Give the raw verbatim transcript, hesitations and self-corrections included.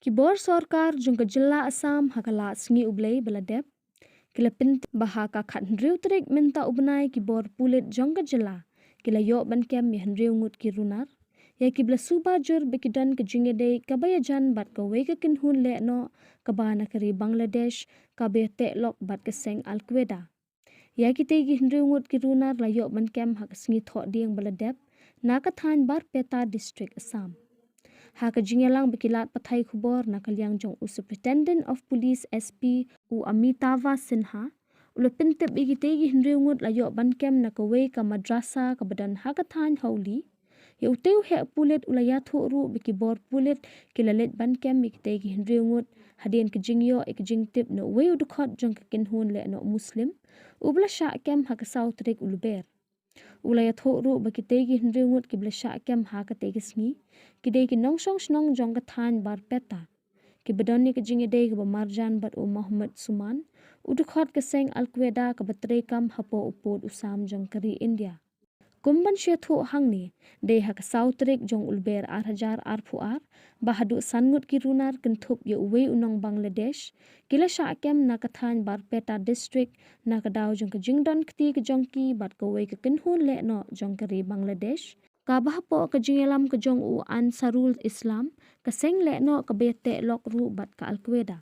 Ki bor sorkar jong ka jylla Assam ha ka lad sngi U Blei ba la dep ki la pyntip ba ha ka khathynriew tarik mynta u bnai ki bor pulit jong ka jylla ki la ïoh ban kem ïa hynriew ngut ki runar ïa kiba la suba jur ba ki don ka jingïadei kaba ïajan bad kawei ka kynhun lehnoh kaba na ka ri Bangladesh kaba ïateh lok bad ka seng Al Qaeda. Ïa kitei ki hynriew ngut ki runar la ïoh ban kem ha ka sngi Thohdieng ba la dep na ka thaiñ Barpeta District, Assam. Ha ka jingïalang bad ki lad pathai khubor na ka liang jong u Superintendent of Police, S P, u Amitava Sinha, u la pyntip ba kitei ki hynriew ngut la ïoh ban kem na kawei ka madrasa kaba don ha ka thaiñ Hawli. Ïa utei u heh pulit u la ïathuh ruh ba ki bor pulit ki la leit ban kem ïa kitei ki hynriew ngut hadien ka jingïoh ïa ka jingtip na uwei u dkhot jong ka kynhun lehnoh Muslim uba la shah kem ha ka saw tarik u Lber. U la ïathuh ruh ba kitei ki hynriew ngut kiba la shah kem ha katei ka sngi ki dei ki nongshong shnong jong ka thaiñ Barpeta, kiba don ïa ka jingïadei kaba marjan bad u Mohammed Suman, u dkhot ka seng Al Qaeda kaba treikam hapoh u pud u sam jong ka ri India. Kum ban sa ïathuh hangne, dei ha ka saw tarik jong u Lber ar hajar arphew ar ba haduh san ngut ki runar kynthup ïa uwei u nong Bangladesh ki la shah kem na ka thaiñ Barpeta District na ka daw jong ka jingdon kti ka jong ki bad kawei ka kynhun lehnoh jong ka ri Bangladesh kaba hapoh ka jingïalam ka jong u Ansarul Islam, ka seng lehnoh kaba ïateh lok ruh bad ka Al Qaeda.